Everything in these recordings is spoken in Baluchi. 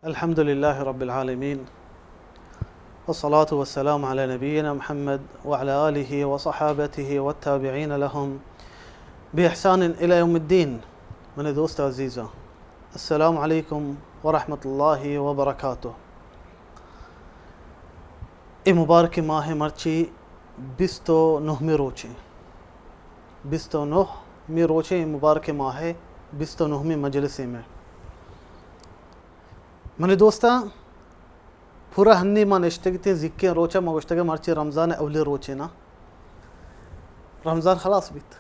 الحمد لله رب العالمين، والصلاة والسلام على نبينا محمد وعلى آله وصحابته والتابعين لهم بإحسان إلى يوم الدين. من دوست عزیزاں، السلام علیکم ورحمۃ اللہ وبرکاتہ. اے مبارک ماہ مرچی بیست و نہمی روچیں، بیست و نہمی روچیں اے مبارک ماہ، بیست و نہمی مجلسیں میں. منی دوستاں، پورا ہنی ما نشتگتیں، زیکیں روچا ما گوشتگے مرچی رمضان اولی روچیں نا، رمضان خلاص بیت.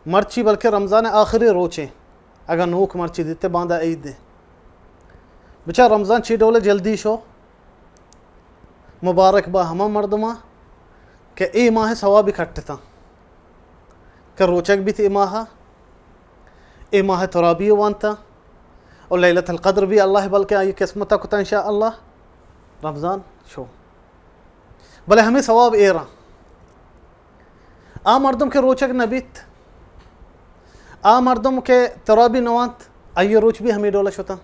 مرچی بلکہ رمضان آخری روچیں، اگاں نوک مرچی دیتے باندا عید. بچار رمضان چی ڈولے جلدی شو. مبارک با ہما مردماں کہ اے ماہ ثوابی کٹتاں، کہ روچگ بیت اے ماہ، اے ماہ ترابی وانتا، اور لیلۃ القدر بھی اللہ بلکہ آئی قسمت کتا ان شاء اللہ. رمضان شو، بلے ہمیں ثواب ایراں. آ مردم کہ روچگ نہ بیت، آ مردم کہ ترابی نہ وانت، آئی روچ بھی ہمیں ڈولا شتاں،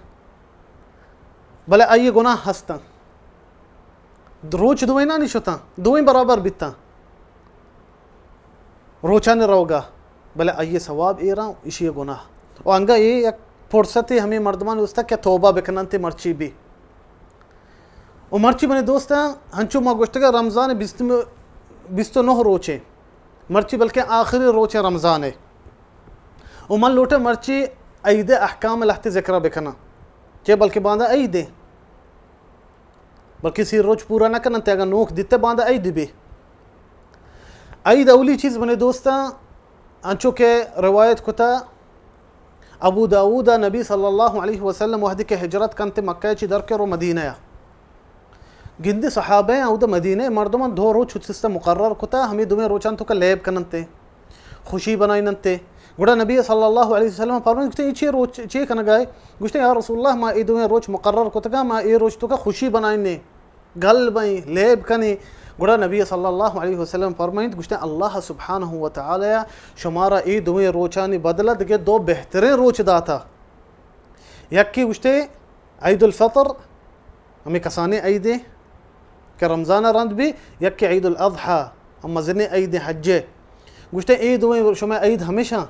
بلے آئی گناہ ہستاں. روچ دوئینانی شتاں، دوئیں برابر بیتاں روچانی روگا، بلے آئی ثواب ایراں، اشی گناہ. و انگا اے یک فرصتے ہمیں مردمان واسطہ کہ توبہ بکننتے مرچی بھی. و مرچی منی دوستاں، ہنچو ما گوشتگا رمضان بیست، بیست و نہ روچے، مرچی بلکہ آخری روچے رمضانے. و من لوٹے مرچی عید احکام لہتے ذکرہ بکناں، کہ بلکہ باندا عیدے، بلکہ سی روچ پورا نہ کننتے، اگاں نوک دیتے باندا عید بی. عید اولی چیز منی دوستاں، انچو کہ روایت کتا ابو داؤد، نبی صلی اللہ علیہ وسلم وہدی کہ ہجرت کنتے مکہ چی در کے رو مدینہ یا، گندی صحابہ ہیں، اودا مدینہ مردمان دو روچ سستا مقرر کتا، ہمیں دویں روچان تو کا لیب کننتے، خوشی بنائیننتے. گڑا نبی صلی اللہ علیہ وسلم فرمائیں، گوشتے، اے چے روچ، چے کنگائے؟ گوشتے، یا رسول اللہ، ما اے دویں روچ مقرر کتگا، ما اے روچ تو کا خوشی بنائینے، گل بئیں، لیب کنیں. گڑا نبی صلی اللہ علیہ وسلم فرمائیں، گوشتے، اللہ سبحانہ و تعالی شمارا اے دویں روچانی بدلہ دگہ دو بہتریں روچ داتا. یکی گوشتے، عید الفطر، ہمیں کسانیں عیدیں کہ رمضان رند بی، یکی عید الاضحی، ہم مزنیں عیدیں حجے. گوشتے، اے دوئیں شمئے عید ہمیشاں،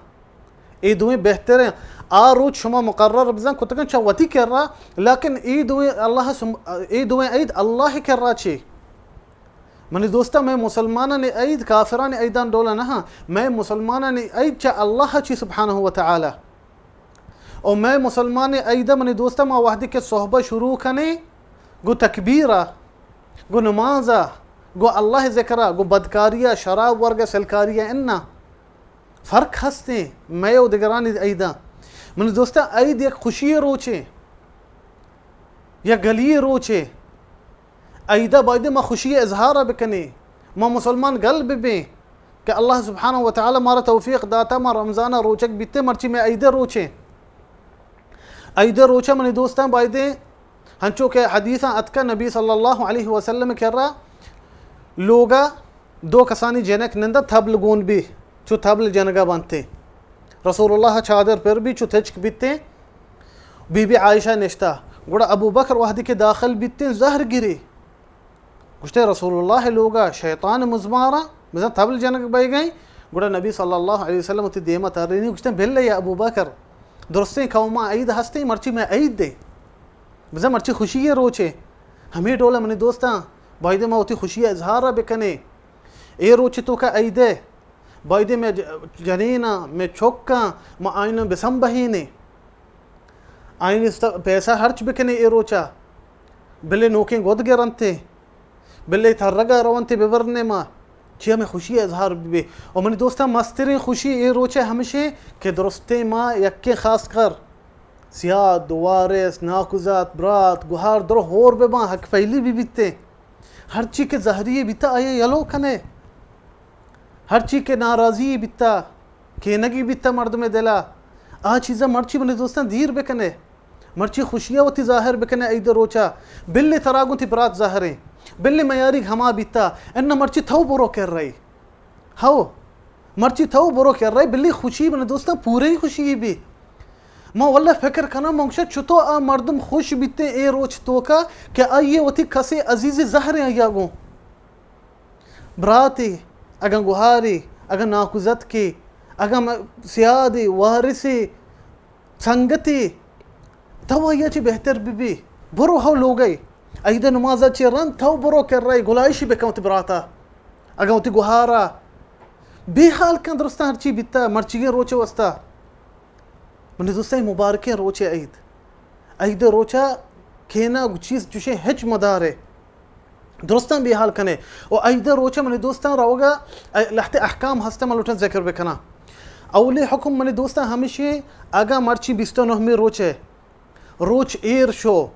اے دوئیں بہتریں. آ روچ شما مقرر بزن کتگن چا وتی کرا، لیکن اے دوئیں اللہ سم-، اے دوئیں عید اللہ کرا چی؟ منی دوستاں، مئے مسلمانانی عید کافرانی عیدان ڈولا نہ ہاں، مئے مسلمانانی عید چا اللہ چی سبحانہ و تعالی. او مئے مسلمان عید منی دوستاں، ما وہدی کہ صحبہ شروع کنیں، گو تکبیرا، گو نمازا، گو اللہ ذکرا، گو بدکاریا، شراب ورگا، سلکاریا، انا فرق ہستیں مئے و دگرانی عیداں. منی دوستاں، عید یک خوشی روچے، یک گلی روچے. عیدا بایدیں ما خوشی اظہار بکنیں، ما مسلمان گل ببیں کہ اللہ سبحانہ و تعالی مارا توفیق داتا، ما رمضان روچک بیتے، مرچی مئے عید روچیں. عید روچا منی دوستاں بایدیں، ہنچو کہ حدیثاں اتکا نبی صلی اللہ علیہ وسلم کرا لوگا دو کسانی جنک نندا تبل گون بی، چو تبل جنگا بنتے. رسول اللہ چادر پر بی، چو تچک بیتے. بی بی عائشہ نشتا. گڑا ابو بکر وہدی کہ داخل بیتیں زہر گری. گوشتے، رسول اللہ لوگا شیطان مزمارا بزن تبل جنگ بئیگئیں. گڑا نبی صلی اللہ علیہ وسلم وتی دیما ترینی، گوشتے، بلے یا ابو بکر، درستیں قوما عید ہستیں، مرچی مئے عید دے. بزن مرچی خوشی روچے. ہمیں ڈولا منی دوستاں، بایدے ما وتی خوشی اظہار بکنیں. اے روچ تو کا عید ہے، بایدیں مئے ج-، جنیناں، مئے چکاں، ما آئیناں بسمبہینیں. آئین است-، پیسہ ہرچ بکنیں اے روچا، بلے نوکیں گد گرنتے، بلے ترگا رونتے ببرنے ما، چیا مئے خوشی اظہار ببے. و منی دوستاں، مستریں خوشی اے روچے ہمشیں کہ درستیں ما یکیں خاص کر سیاد، وارث، ناکوزات، برات، گہار درو ہور بباں، حق پہلی ببیتیں. ہرچی کہ زہری بیتا آیا یلو کنے. ہرچی کہ ناراضی بیتا، کینگی بیتا مردم دلا، آ چیزا مرچی منی دوستاں دیر بکنے. مرچی خوشیا وتی ظاہر بکنے عید روچا. بلے ترا گوں تی برات ظاہریں. بلے میاریگ ہما بیتا. انا مرچی تو برو کر رہی. ہو، مرچی تو برو کر رہی، بلے خوشی منی دوستاں پورے خوشی بی. ما واللہ فکر کناں، من گوشاں چتو آ مردم خوش بیتیں اے روچ توکا کہ آئی ء وتی کسے عزیزے زہریں آئی ء گوں، براتے، اگاں گوہارے، اگاں ناکوزتکے، اگاں م-، سیادے، وارثے، سنگتے، تو آئی ء چہ بہتر بہ بی۔ برو ہو لوگ ء، عید ء نماز ء چہ رند تو برو کر ء گلائشی بکن وتی برات ء، اگاں وتی گوہار ء۔ بے حال کن درستاں ہرچی بیتہ مرچیگیں روچ ء واسطہ۔ منی دوستاں، اے مبارکیں روچے عید۔ عید ء روچ ء کینا چیز چوشیں ہچ مدارے۔ درستاں بے حال کنے۔ و عید ء روچ ء منی دوستاں روگ ء لہتے احکام ہست ء من لوٹاں ذکر بکناں۔ اولی حکم منی دوستاں ہمیشی، اگاں مرچی بیست و نہمی روچ ء روچ ایر شو،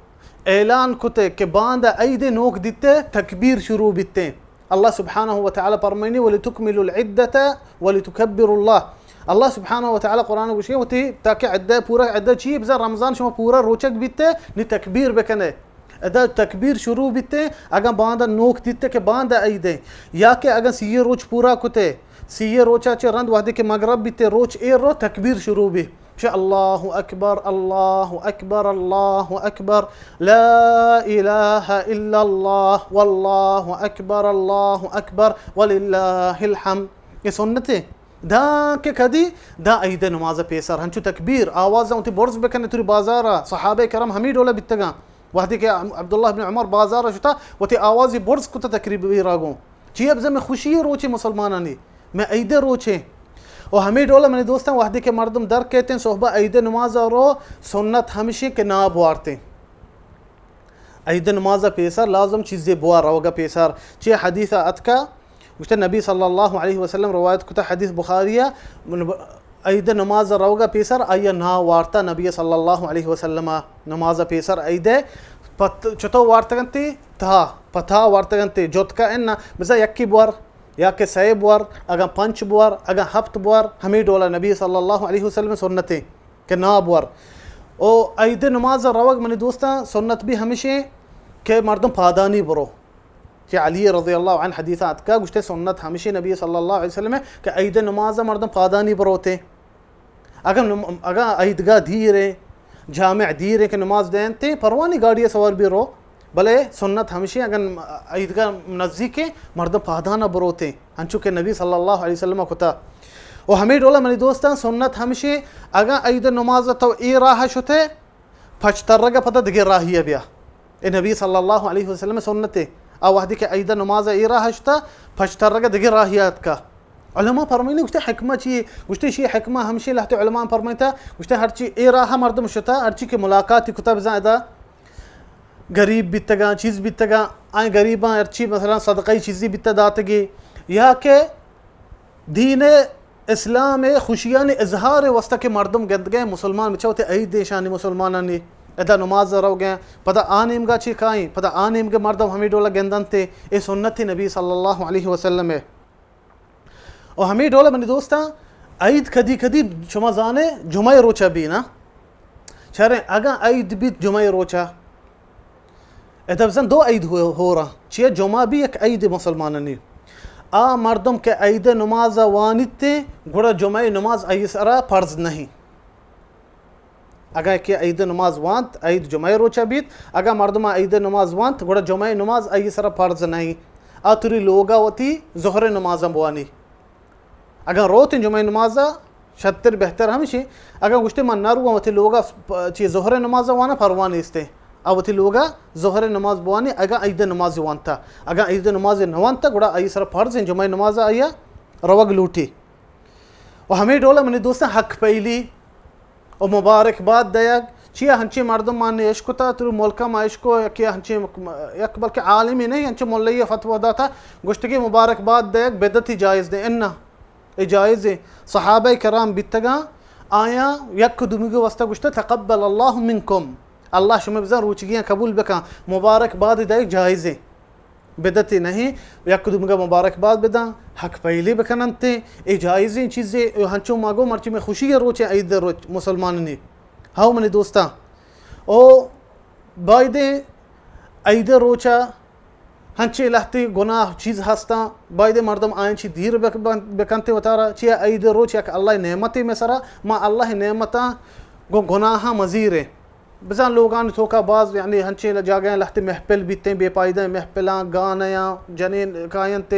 اعلان کتے کہ باندا عید نوک دیتے، تکبیر شروع بیتے۔ اللہ سبحانہ و تعالی فرمائنی، ولتکملوا العدة ولتکبروا اللہ۔ اللہ سبحانہ و تعالی قرآن گوشی وتی تاکہ عدہ پورا، عدہ چی بزن رمضان شما پورا روچک بیتے، نی تکبیر بکنے۔ ادا تکبیر شروع بیتے، اگاں باندا نوک دیتے کہ باندا عید ہے، یا کہ اگاں سی روچ پورا کتے، سی روچا چہ رند وہدے کہ مغرب بیتے، روچ ایر رو تکبیر شروع بی۔ چہ اللہ اکبر، اللہ اکبر، اللہ اکبر، لا الہ الا اللہ، واللہ اکبر، اللہ اکبر، وللہ الحمد۔ یہ سنت ہے۔ داں کہ کدی، داں عید نماز پیسر ہنچو تکبیر آواز اونتی برز بکنے توری بازارا۔ صحابہ کرام ہمی ڈولا بیتگاں۔ وہدے کہ عبداللہ بن عمر بازارا شتا، وتی آوازی برز کتا تکبیر آگوں۔ چی ابزم خوشی روچے مسلمانانی، میں عید روچے۔ و ہمیں ڈولا منی دوستاں، وہدے کہ مردم در کہتے ہیں صحبہ عید نماز رو، سنت ہمشی کہ ناب وارتے۔ عید نماز پیسر لازم چیزے بوار روگا پیسر۔ چی حدیث اتکا، گوشتے نبی صلی اللہ علیہ وسلم روایت کتا، حدیث بخاری، عید نماز روگا پیسر آیا نا وارتا نبی صلی اللہ علیہ وسلم۔ نماز پیسر عید پت چتو وارتگنتی، تا پتا وارتگنتی، جوتکا ان بزا یکی بوار، یا کہ سئے بوار، اگاں پنچ بوار، اگاں ہپت بوار، ہمیں ڈولا نبی صلی اللہ علیہ وسلم سنتے کہ نا بوار۔ او عید نماز روگ منی دوستاں سنت بھی ہمیشے کہ مردم پادانی برو۔ کہ علی رضی اللہ عنہ حدیث اتکا، گوشتے سنت ہمیشے نبی صلی اللہ علیہ وسلم کہ عید نماز مردم پادانی بروتے۔ اگاں نم-، اگاں عیدگاہ دیرے، جامع دیرے کہ نماز دینتے، پروانی گاڑی سوار بھی رو، بلے سنت ہمشی اگاں عیدگاہ نزدیکے مردم پادانا بروتے، انچو کہ نبی صلی اللہ علیہ وسلم کتا۔ و ہمیں ڈولا منی دوستاں سنت ہمشی اگاں عید نماز تو اے راہ شتے، پچ ترگ پدا دگہ راہی بیا۔ اے نبی صلی اللہ علیہ وسلم سنتے۔ آ وہدی کہ عید نماز اے راہ شتا، پچ ترگ دگہ راہی اتکا۔ علماء فرمائنی گوشتے حکمہ چی؟ گوشتے شی حکمہ ہمشی لہتے علماء فرمائتا، گوشتے ہرچی اے راہ مردم شتا، ہرچی کہ ملاقاتی کتا بزاں ادا غریب بیتگاں، چیز بیتگاں، آئیں غریباں ہرچی مثلاً صدقہ چیزی بیتا داتگی، یا کہ دین اسلام خوشیانی اظہار واسطہ کہ مردم گندگے مسلمان بچا ہوتے عید دیشانی مسلمانانی ادا نماز روگے، پدا آ نیمگا چی کائیں، پدا آ نیمگے مردم ہمیں ڈولا گندنتے، اے سنت نبی صلی اللہ علیہ وسلم ہے۔ و ہمیں ڈولا منی دوستاں، عید کدی کدی شما زانے جمعہ روچا بھی نا؟ چرے اگاں عید بیت جمعہ روچا، ادا بزن دو عید ہو-، ہورا۔ چیا جمعہ بھی یک عید مسلمانانی۔ آ مردم کہ عید نماز وانیتے، گڑا جمعہ نماز آئی سرا فرض نہیں۔ اگاں کہ عید نماز وانت، عید جمعہ روچا بیت، اگاں مردم عید نماز وانت، گڑا جمعہ نماز آئی سرا فرض نہیں۔ آ توری لوگا وتی ظہر نماز بوانی۔ اگاں روت جمعہ نماز شتر بہتر ہمشی، اگاں گوشتے من نہ رواں وتی لوگا پ-، چی ظہر نماز وانا پرواہ نیستے۔ آ وتی لوگا ظہر نماز بوانی، اگاں عید نماز وانتا۔ اگاں عید نماز نہ وانتا، گڑا آئی سرا فرض ہیں جمعہ نماز آیا روگ لوٹی۔ و ہمیں ڈولا منی دوستاں حق پہلی و مبارکباد دئیگ، چیا ہنچیں مردم ما نے اشکتا، تو ملکا ما اشکو، یکے ہنچیں یک بلکہ عالمی نہیں، ہنچیں ملئی فتوی داتا، گوشتگی مبارکباد دئیگ بدعتی جائز دے، انا اے جائز ہے۔ صحابہ کرام بیتگاں، آیاں یک دومیگے واسطہ گوشتا، تقبل اللہ منکم، اللہ شما بزن روچگیاں قبول بکن، مبارکباد دئیگ جائز ہے۔ بدعتی نہیں، یک دومگا مبارکباد بدن، حق پہلی بکننت، اے جائزیں چیزے، اے ہنچو ما گو مرچی میں خوشی روچ، عید روچ مسلمانانی۔ ہاو منی دوستاں، او بایدیں عید روچا ہنچے لہتے گناہ چیز ہستاں، بایدیں مردم آئیں چی دیر بک-، بکنتے وتارا، چیا عید روچ یک اللہ نعمتے میں سرا، ما اللہ نعمتاں گوں گناہاں مزیریں۔ بزاں لوگانی توکا باز، یعنی، ہنچیں جاگہاں لہتے محفل بیتیں، بے پائدہ محفلاں، گانیاں، جنین کاینت،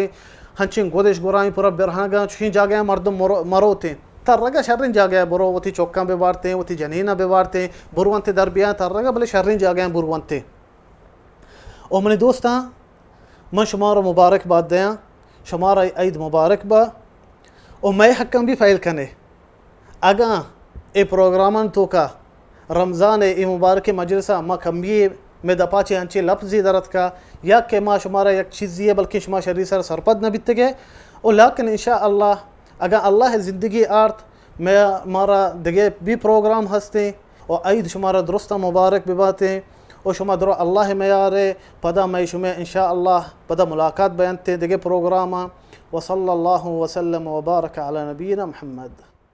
ہنچیں گدش گرائیں پورا برہنگاں، چوشیں جاگہاں مردم مرو-، مروتیں۔ ترگا شریں جاگہاں برو، وتی چکاں ببارتیں، وتی جنیناں ببارتیں، برونتے در بیاں ترگا، بلے شریں جاگہاں برونتے۔ او منی دوستاں، من شمارا مبارک بات دیاں، شمارا عید مبارک با، او مئے حقاں بھی فیل کنے۔ اگاں اے پروگراماں توکا رمضان اے مبارک مجلسا ما کمی مئے دپا چے انچے لفظی در اتکا، یا کہ ما شمارا یک چیزی ہے بلکہ شما شری سر سرپد نہ بیتگے، او لیکن انشاءاللہ اگاں اللہ زندگی آرت، مئے، مارا دگہ بھی پروگرام ہستیں، و عید شمارا درستاں مبارک بباتیں، و شما درو اللہ میارے، پدا مئے شمئے انشاءاللہ پدا ملاقات بینتیں دگہ پروگراماں۔ وصلی اللہ وسلم وبارک علی نبینا محمد۔